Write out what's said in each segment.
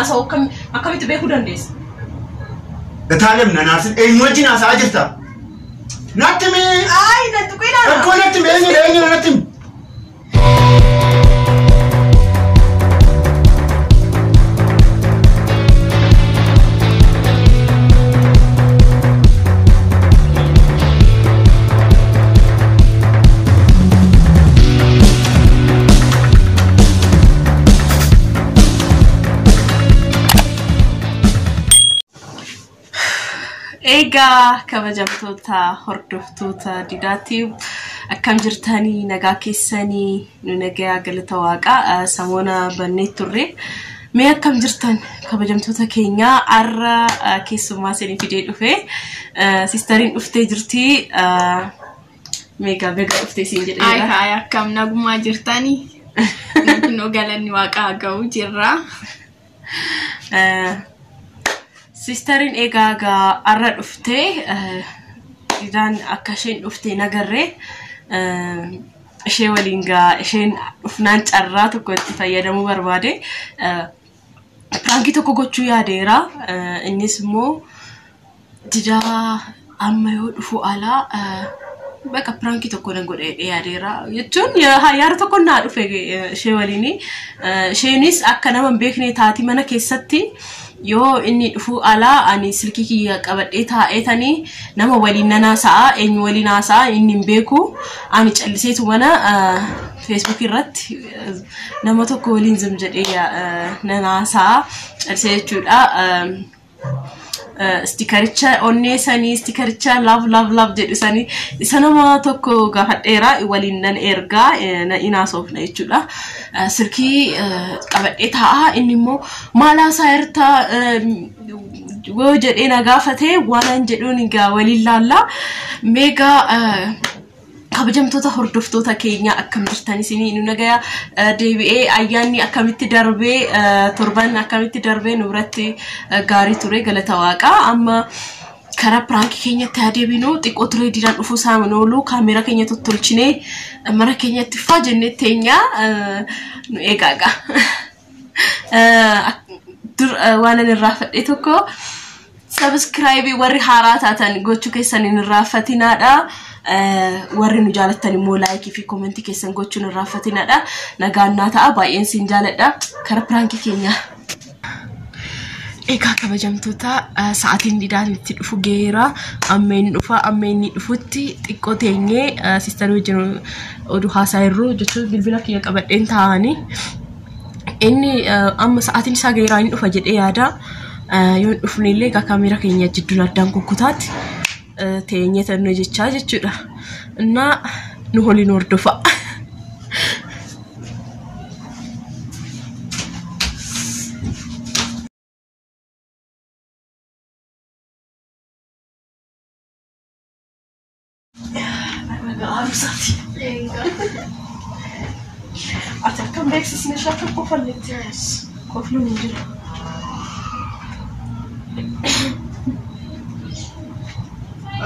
haasa'u akkamitti beekuu dandeessa? Itaalem na naarsin eenyu wajjin haasa'aa jirta? Natti himi! Ayi na tuqinaa. Rakkoo natti himi eenyudha eenyudha natti himi? Egaa kabajamtoota hordoftoota Didaatiif akkam jirtanii nagaa keessanii nu nagaa galata waaqaa samoona bannee turre. Mee akkam jirtan kabajamtoota keenyaa har'a keessummaa isinii fidee dhufe. Siistariin dhuftee jirti. Meegaa beegaa dhuftee siin Ay jedheera. kaay akkam nagumaa jirtanii? Kunoo galanni waaqaa ga'u jirra. Siistariin egaa gaa har'a dhuftee Didaan akka isheen dhuftee nagarree ishee waliin gaa isheen dhufnaan carraa tokko itti fayyadamuu barbaade. Piraankii tokko gochuu yaadeera. Innis immoo Didaa amma yoo dhufu alaa bakka piraankii tokko nan godhee yaadeera jechuun yaada tokko naa dhufe ishee waliin. Isheenis akka nama hin beekne taati mana keessatti yoo inni dhufu alaa ani silkii kiyya qabadhee taa'eetanii nama waliin nan haasa'a eenyu waliin haasa'a inni hin beeku ani calliseetu mana feesbuuk irratti nama tokko waliin zim jedhee nan haasa'a callisee jechuudha. Stikaricha onnee sanii stikaricha love love love jedhu sanii isa nama tokko gaafadheera waliin nan ergaa na inaasofna jechuudha. Silkii qabadhee taa'a inni immoo maal haasaa jirta yoo jedhee na gaafate waan jedhuun egaa waliin laalla. Meegaa kabajamtoota hordoftoota keenya akkam jirtan isinii nu nagaya deebi'ee ayyaanni akkamitti darbee torban akkamitti darbee nu biratti gaarii ture galata waaqaa amma karaa piraankii keenyatti haa deebinu xiqqoo turee Didaan dhufuu isaa hin oolu kaameeraa keenya tottolchinee mana keenyatti faa jennee teenya nu eegaaga. Dur waan ani irraanfadhe tokko sabiskiraayibii warri haaraa taatan gochuu keessan hin irraanfatinaadha. Warri nu jaalattan immoo laayikii fi koomentii keessan gochuun hin irraanfatinaadha. Nagaan naa ta'a baay'een siin jaaladha. Karaa piraankii keenyaa. Egaa kabajamtoota sa'aatiin Didaan itti dhufu geera. Amma inni dhufa amma inni dhufutti xiqqoo teenyee siistarii wajjin oduu haasaa jirru jechuun bilbila kiyya qabadheen taa'anii. Inni amma sa'aatiin isaa geeraa inni dhufa jedhee yaada. Yoo hin dhufne illee egaa kaameeraa keenya jidduun addaan kukkutaatti teenyee tannoo jechaa jechuudha. Innaa nu waliin hordofa. Arusaati. Ati akkam beeksisni ishee akka kofalletti kofluun hin jiru.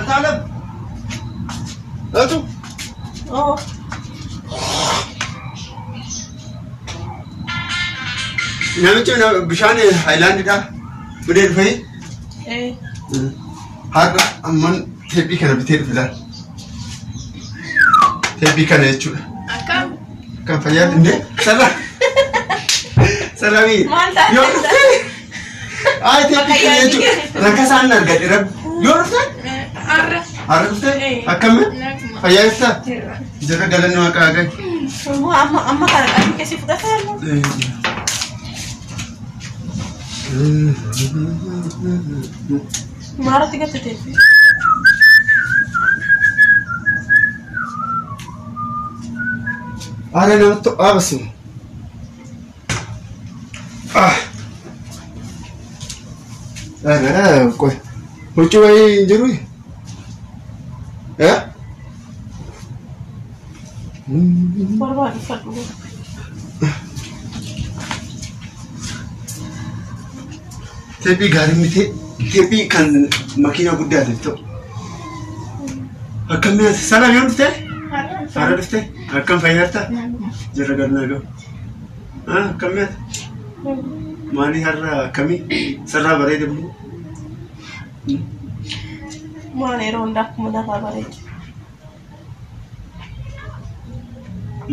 Itaalem! Atu! Oo. Namichi bishaan haayilaandidha. Fidee dhufee har'a amman teephii kana bitee dhufe laal. Teephii kana jechuudha. Akkam Kan fayyaa indee sala. Salamii. Maal taate? Yoo dhuftee. Ay teephii kana jechuudha. Rakkasaan argadhe rabbi. Yoo dhuftee? har'a Har'a dhuftee? Akkami? naguma Fayyaa jirtaa? jirra. Jirra galanni waaqaa gahe. Amma amma kana qalbii keessi fudhata yaallu. Maalatti gatte teephii? Haala namatti ho'aa basuma. Ah. Ara qoy. Huccuu wayii hin jiru? Eh? Barbaadu uffadhu. Teephii gaarii miti. Teephii kan makiinaa guddaatiif ta'u. Akkam mi'aati? Salaam yoo dhuftee? Har'a dhuftee? Akkam fayyaa jirtaa? Naguma. Jirra galnaa gahu. Akkam mi'aati? Maali har'a akkamii? Sirraa bareeda immoo. Maal yeroo hundaa akkuma narraa bareedu.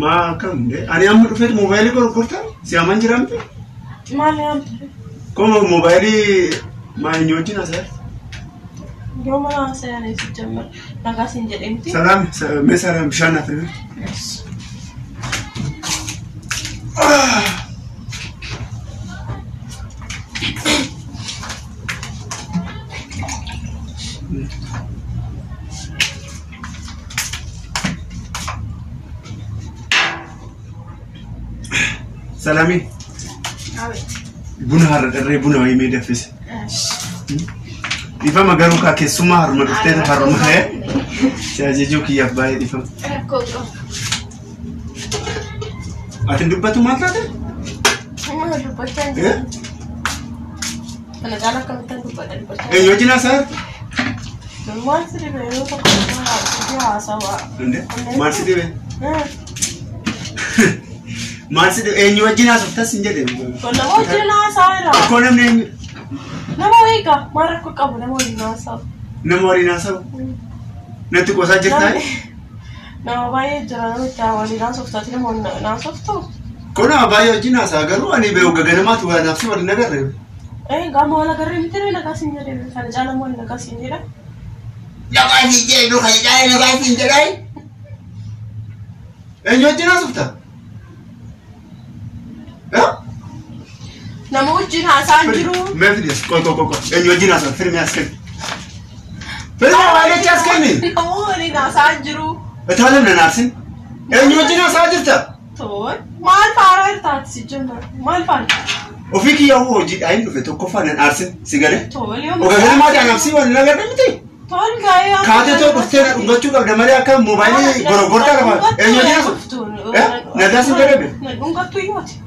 Maa akkam? Ani amma dhufeet moobaayilii gurgurtaa? Si aman jiramte? Maal yaamte? Koma moobaayilii maa eenyu wajjin haasa'aa? Yoo mana haasa'an si jammar nagaa siin jedhee miti. Salaam, mee salaam bishaan naaf fidi. Salaamii, buna har'a dharree buna wayii mee danfise. Dhiifama garuu kaa keessummaa haruma dhuftee haruma ta'e si ajajuu kiyyaaf baay'ee dhiifama. Rakkoo qabu. Ati dubbatu maal taate? Maal dubbachaa hin jiru? Kana caala akkamittan dubbadha dubbachaa. Eenyu wajjin haasa'aa jirta? Maal si dhibe yeroo tokko haasawaa. Maal si dhibe? Maal si dhibe? Eenyu wajjin haasoftas hin jedhe. Nama wajjin haasa'aa jira. Rakkoo namni eenyu? Nama wayii maal rakkoo qabu nama waliin haasa'u. Nama waliin haasa'u? Natti qoosaa jirtaa? Nama baay'ee jira namicha waliin haasoftaati nama waliin haasoftu. Kun nama baay'ee wajjin haasa'a garuu ani beeku gaganamaatu waa naaf si waliin agarre. Gama wal agarree miti nagaa siin jedhe kana caala waliin nagaa siin jedha. Nagaa siin jedhu kana caala nagaa siin jedhaa. Eenyu wajjin haasofta? Nama wajjin haasa'aa jiru. Mee fidi as qoy qoy qoy eenyu wajjin haasa'u firmi as kenni. Firmi waaleechi as kenni. Nama waliin haasa'aa jiru. Itaaleen na naarsin. Eenyu wajjin haasa'aa jirta? Tol maal faaraa jirtaati si jemma maal faara? Ofii kiyyaa hoo hojiidhaa hin dhufe tokkoffaa nan aarsin si galee. Tol yoo Oga maati anaaf si waliin agarre miti. Tol gaa'ee. Kaatee too dhuftee na dhungachuu qabda malee akka moobaayilii gorogortaa qaba. Eenyu wajjin haasa'u? Nagaa si jedhame? Na dhungattu yooti.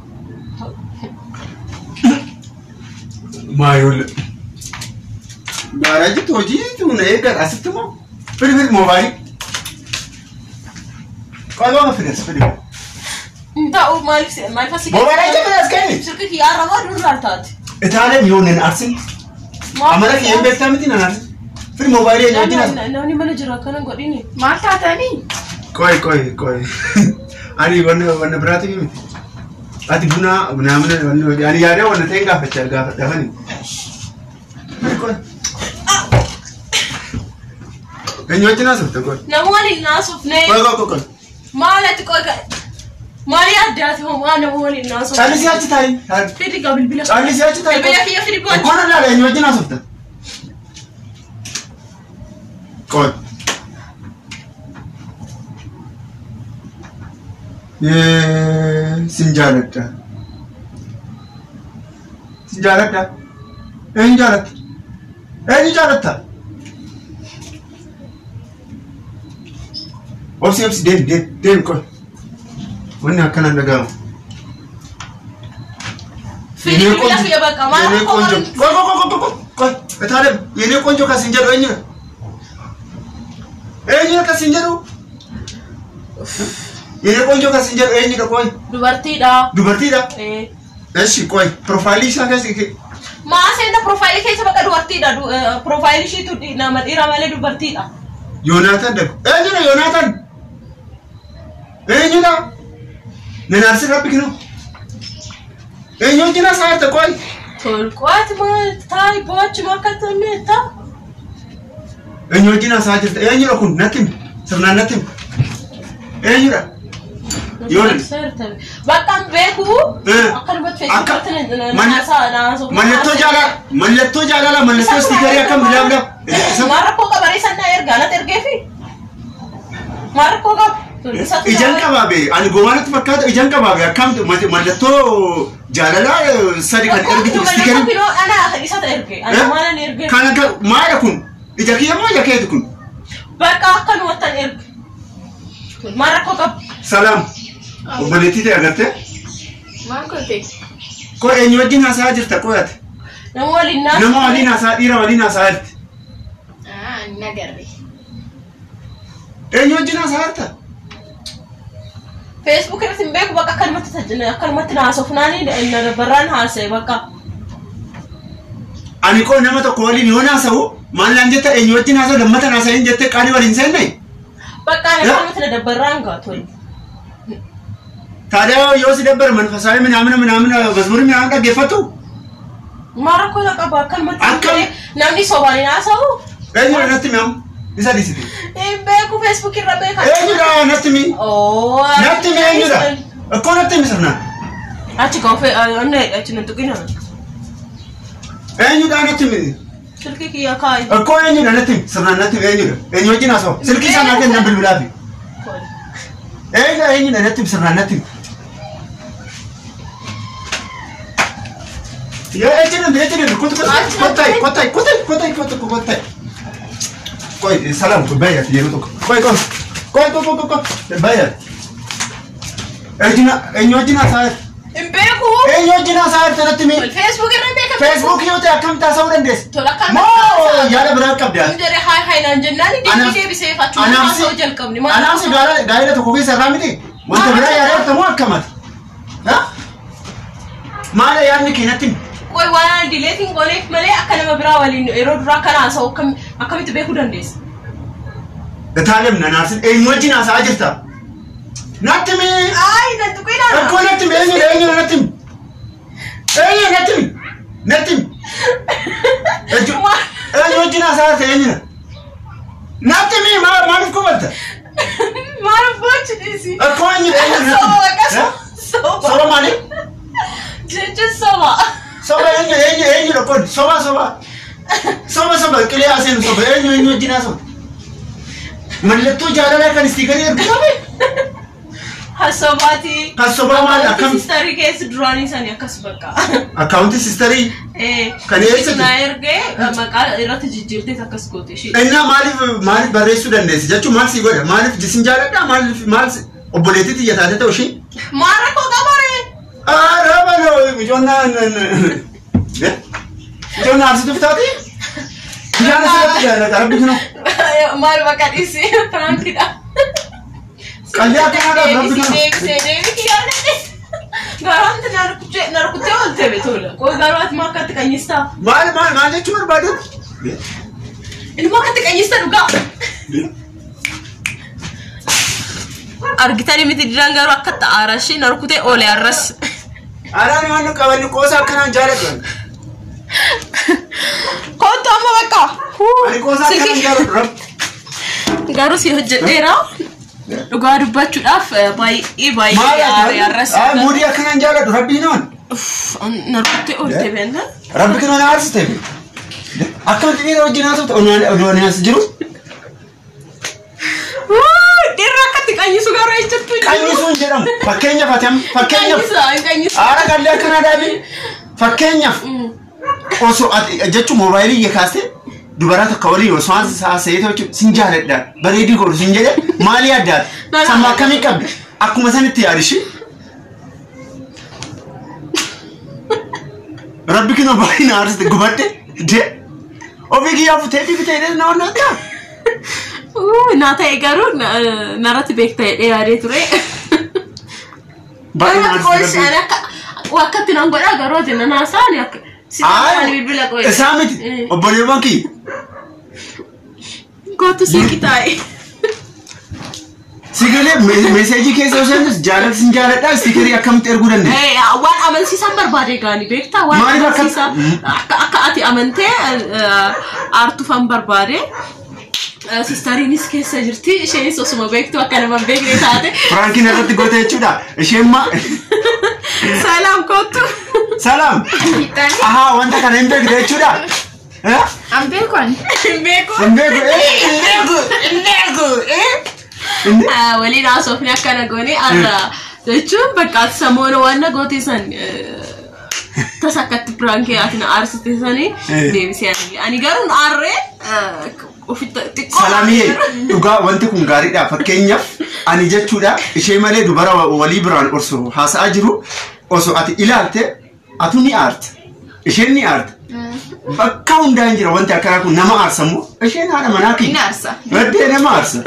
Maayolle. Gaaraa jirtu hojii na eeggan asitti moo? Fidi fidi moobaayilii. Qalama fides fidi. Ta'u maaliif maaliif asii Moobaayilii jedhame as kenni. Silkii kiyyaa irraa duraan taate. Itaaleen yoo nan aarsin. Amala kiyya hin beektaa miti nan aarsin. Fidi moobaayilii eenyu wajjin haasa'u? Namni mana jiru akkana godhini. Maal taatanii? Qoy qoy qoy. Ani wanna biraatiif miti. Ati buna naamna wanni ani yaada wanna ta'e gaafachaa gaafadhaafani. Fidi qoy. Eenyu wajjin haasofta qoy? Nama waliin haasofne. Qoy qoy qoy. Maal ati qoy maal yaaddaati homaa nama waliin haasofne. Caallisii achi taa'i. Fidi gaa bilbila. Caallisii achi taa'i. Bilbila kiyya fidi gochi. Koona laala eenyu wajjin haasofta? Qoy. Sin jaaladha. Sin jaaladha. Eenyu jaalatta? Eenyu jaalatta? Obsi obsi deemi deemi deemi qoy. Wanni akkanaan dhaga'amu. Fidi bilbila kiyya bakka maal የኔ ቆንጆ ቆይ ቆይ ቆይ ቆይ ቆይ እታለም የኔ ቆንጆ ከሲንጀሩ eenyu eenyu ከሲንጀሩ የኔ ቆንጆ ከሲንጀሩ eenyudha qoy Dubartiidha. Dubartiidha. እሺ ቆይ piroofaayilii isaa keessa Maa seenta piroofaayilii keessa bakka dubartiidha. Piroofaayilii ishiitu nama dhiira malee dubartiidha. Yoonaataan dagu eenyudha Yoonaataan eenyudha nanaarsi rabbi kinu eenyu wajjin haasa'aa jirta qoy Tol qo'aati maal taa'i bo'achi akka tonne ta'a. Eenyu wajjin haasa'aa jirta eenyudha kun natti himi sirnaan natti himi eenyudha Yoon Bakka hin beeku akkanumatti feesbuukatti mallattoo jaalala mallattoo jaalala mallattoo istiikarii akkam bilaa bilaa Maal rakkoo qaba reessa na ergaa natti ergeefi maal rakkoo qaba. Ijaan qabaabe ani gomaanatti fakkaata ijaan qabaabe akkam mallattoo jaalalaa sadi kan ergitu istiikarii Ana isatu erge ani maalan erge. Kan akka maala kun ija kiyya moo ija keeti kun? Bakka akkanumatti an erge. Maal rakkoo qaba. Salaam. Obboleettii ta'e agartee? Maal goote? Koo eenyu wajjin haasa'aa jirta qoy ati? Nama waliin haasa'aa. Nama waliin haasa'aa dhiira waliin haasa'aa jirti. Nagarre. Eenyu wajjin haasa'aa jirta? Facebook irratti hin beeku bakka akkanumatti akkanumatti na haasofnaani barraan haasa'e bakka. Ani koo nama tokko waliin yoo naasa'u maal naan jetta eenyu wajjin haasa'u lammata naasa'in jettee qaalii waliin seenne? Bakka ani akkamatti na dabbarraan gaa tole. Taadiyaa yoo si dabbare manfasaayii minaamina minaamina mazmurii minaamina dhaggeeffattu? Maal rakkoo qaba akkanumatti Akkam? Namni sobaan hin haasa'u. Eenyudha natti mi'amu? Isa dhiisite. Hin beeku Facebook irra beeka. Eenyudha natti mi? Oo. Natti mi eenyudha? Akkoo natti mi sirnaan? Achi ka ofee onnee achi nan tuqina. Eenyudha natti mi? Silkii kiyya kaayi. Akkoo eenyudha natti mi? Sirnaan natti mi eenyudha? Eenyu wajjin haasa'u? Silkii isaa naa kennan bilbilaafi. Eenyudha eenyudha natti mi sirnaan natti mi? Yaa eenyudha eenyudha kottu kottu kottai kottai kottai kottai kottai. Koi salam ko bayat yeroo tokko. Koi koi koi koi koi koi bayat. Eenyudha eenyu wajjin haasa'u? Hin beeku. Eenyu wajjin haasa'u natti mi? Facebook irra beeka. Facebook yoo ta'e akkamitti haasa'uu dandeessa? Tola akkamitti Moo haasa'u? yaada biraa qabdi Hin ati? jedhe haay haay naan jennaan deebii deebisee achuma haasa'uu jalqabne. Maal Anaafsi gaa'ela tokko keessa irraa miti? Wanta biraa yaada jirta moo akkamati? Maala yaadni kee natti himi? Qoy waan ani dileetiin gooneef malee akka nama biraa waliin yeroo duraa kana haasa'u akkamitti beekuu dandeessa? Itaalem na naarsin eenyu wajjin haasa'aa jirta? Natti himi! Ayi nan tuqinaa. Akkoo natti himi eenyudha eenyudha natti himi? Eenyudha natti himi? Natti himi? Eenyu wajjin haasa'aa jirta eenyudha? Natti himi maaliif kobalta? Maal bochi dhiisi? Akkoo eenyudha eenyudha natti Soba himi? bakka soba. Soba maali? Jechuun soba. Soba eenyu eenyu eenyudha kun soba soba. Soba soba qilee haasa'inu soba eenyu eenyu wajjin haasa'u? Mallattoo jaalalaa kan istiikarii ergitame? Hasobaati. Kan sobaa maal akkam? Sistarii keessa duraanii sanii akkas bakka. Akkaawuntii sistarii Kan eessatti? Na ergee maqaa irratti jijjiirteet akkas goote ishee. Innaa maaliif maaliif barreessuu dandeessi jechuun maal sii godha? Maaliif jisin jaaladhaa? Maaliif maal obboleettii xiyya taate ta'u ishee? Maal rakkoo qabaree? Araba ijoonnaa ijoonnaa arsituuf taate? Bishaan asirratti jaalladha rabbi kunoo. Maal bakka dhiisi piraankiidha. Qalbii akkanaadhaaf rabbi kunoo. Deebisee deebisee yaadadhe. Garuu na rukuttee oolte beetola. Qoy garuu ati maa akkatti qanyistaa? Maal maal maal jechuu barbaadde? Ilmoo akkatti qanyista dhugaa. Argitanii miti diraan garuu akka ta'aara ishee na rukutee oole arras. Araan waan nu qabanni qoosa akkanaan jaalladhu. Kottu amma bakka. Ani qoosa akkanaan jaalladhu rabbi. Garuu si hojjedheera. Dhugaa dubbachuudhaaf baay'ee baay'ee aare arras. Maal muudii akkanaan jaalladhu rabbi noon. Na rukuttee oolte beekna. Rabbi kunoo na aarsite. Akkamitti dhiira wajjin haasofta oduun as jiru? Dhiirri akkatti qanyisu garuu ejjattu hin jiru. Qanyisuu hin jedhamu. Fakkeenyaaf ati amma fakkeenyaaf Qanyisa hin qanyisu. aara qallee akkanaa dhaabi. Fakkeenyaaf osoo ati jechuun moobaayilii kee kaastee dubara tokko waliin osoo haasa'ee jechuun sin jaaladha bareedii godhu sin jedhe maalii addaati? Sammuu akkamii qabdi? Akkuma sanitti yaadi ishee. Rabbi kinoo baay'ee na aarsite gubadhe de ofii kiyyaa futee fi bitee na onnaa. Naa ta'e garuu narratti beekta jedhee yaadee ture. Baay'ee na aarsite rabbi. Akkatti nan godhaa garuu ati nan haasa'ani akka. Sitti bilbila qo'e. Isaa miti obboleewwan kiyya. Kootu silki taa'e. Sigalee meeseejii keessa yoo seentus jaalala sin jaaladhaa istikerii akkamitti erguu dandeenya? Waan amansiisan barbaade gaani beektaa waan Maaliif akka- amansiisaa akka ati amantee aartufan barbaade. Sistariinis keessa jirti isheenis osuma beektu akka nama hin beekne taate. Firaankiin irratti goote jechuudha. Isheen ma Salaam kootu. Salaam. Ahaa wanta kana hin beekte jechuudha. An beeku ani. Hin beeku. Hin beeku. Hin beeku. Hin beeku. Waliin haasofni akkana goone har'a jechuun bakka ati samoona waan na goote san tasa akkatti piraankii ati na aarsite sanii deebisee ani garuu na aarree ofitti xiqqoo. Salaamiyyee dhugaa wanti kun gaariidha. Fakkeenyaaf ani jechuudha ishee malee dubara walii biraan osoo haasa'aa jiru osoo ati ilaalte atu ni aarta. Isheen ni aarta. Bakka hundaa hin jira wanti akkanaa kun nama aarsa immoo isheen haadha manaa Ni kiyya. aarsa. Baddee nama aarsa.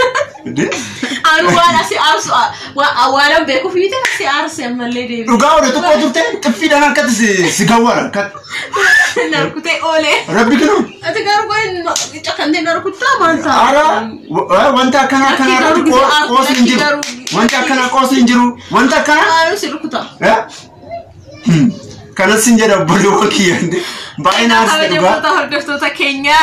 Anu waan asi aarsu waan beekuuf miti asi aarse ammallee deebi. Dhugaa oole tokko turte xiffiidhaan harkatti si gawwara harkatti. Na rukutee oole. Rabbi kinu. Ati garuu qoy cakantee na rukuttaa maal ta'a? Ara wanta akkanaa Lakki akkanaa garuu irratti gizee qoosni hin lakki jiru. garuu- Wanta akkanaa qoosni hin jiru. Wanta akkanaa. Anu si rukuta. Kanas sin jedha obboleewwan kiyya. Baay'ee na aarsite dhugaa. Kabajamtoota hordoftoota keenya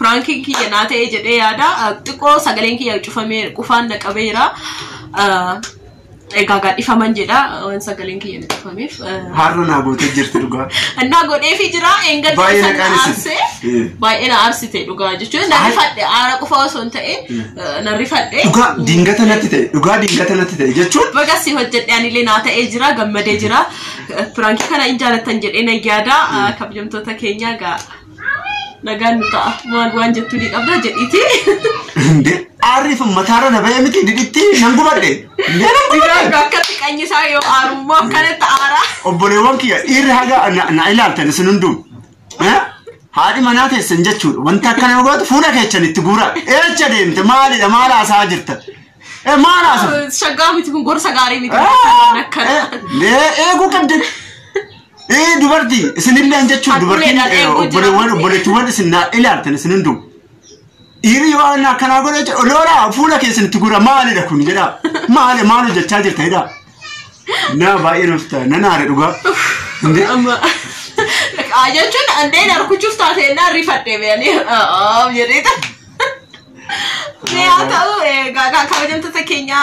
prankiin kiyya naa ta'e jedhee yaada. Xiqqoo sagaleen kiyya cufamee qufaan na qabeera. Egaa gadhiifaman jedha waan sagaleen kiyya na cufameef. Har'a naa gootee jirti dhugaa. Innaa godheefi jira eengadda Baay'ee isa na na qaanesite. aarsee baay'ee na aarsite dhugaa jechuun na rifadhe aara qofa osoo hin ta'e na rifadhe. Dhugaa dingata natti ta'e dhugaa dingata natti ta'e jechuun Baga si hojjedhe anillee naa ta'ee jira gammadee jira. Prankii kana hin jaalattan jedhee na yaada. Kabajamtoota keenya egaa nagaan nu ta'a. Maal waan jettu ni qabda jedhiiti. Inde aarri mataarra na ba'ee miti didhitti nan gubadhe. Inde nan gubadhe. Akkatti qanyisaa yoo aarummoo akkanatti aara. Obboleewwan kiyya dhiirri haga na ilaaltan isin hunduu. Haadhi manaa teessan jechuudha. Wanta akkana yoo gootu fuula keessan itti guuraa. Eecha deemte maalidha maal haasaa jirta? Maal haasaa? Shaggaa miti kun gorsa gaarii miti. Akkana. Eeguu qabdi. Dubartii isinillee jechuun dubartiin Akkuleedhaan eeguu jira. obboleewwan obboleettiiwwan isin na ilaaltan isin hunduu. Dhiirri yoo waan akkanaa godhe jechuudha lola fuula keessan itti guuraa maalidha kun jedhaa. Maali maal hojjechaa jirta jedhaa. Na baay'ee nuuf ta'a nan aare dhugaa. Inde Amma jechuun andeen harkuchuuf taate naan rifadhe beelii jedheeta. Mee haa ta'u egaa kabajamtoota keenya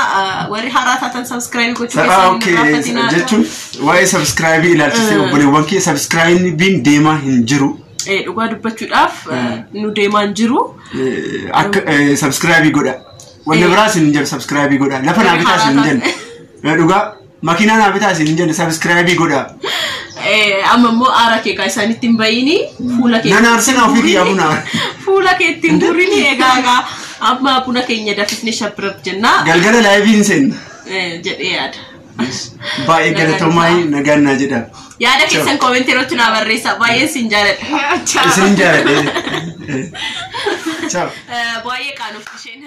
warri haaraa taatan subscribe gochuu keessan hin Okay irraanfatinaa. jechuun waa'ee subscribe ilaalchisee obboleewwan kee subscribe deemaa hin jiru. Dhugaa dubbachuudhaaf nu deemaa hin jiru. Akka subscribe godha. Wanni biraas hin jedhu subscribe godha. Lafa naa bitaas hin jenne. Dhugaa makiinaa naa bitaas hin jenne subscribe godha. Amma immoo aara kee gaa isaanitti hin bahiini fuula kee. Nan aarsina ofii kiyyaa buna. Fuula kee ittiin guurini egaa egaa amma buna keenya dafisnee shabbirab jennaa Galgala live hin seenna. Jedhee yaada. Baay'ee galatoomaa nagaan naa jedha. Yaada keessan comment irratti naa barreessaa baay'een sin jaaladha. Isin jaaladhe. Ciao. Baay'ee qaanofti isheen.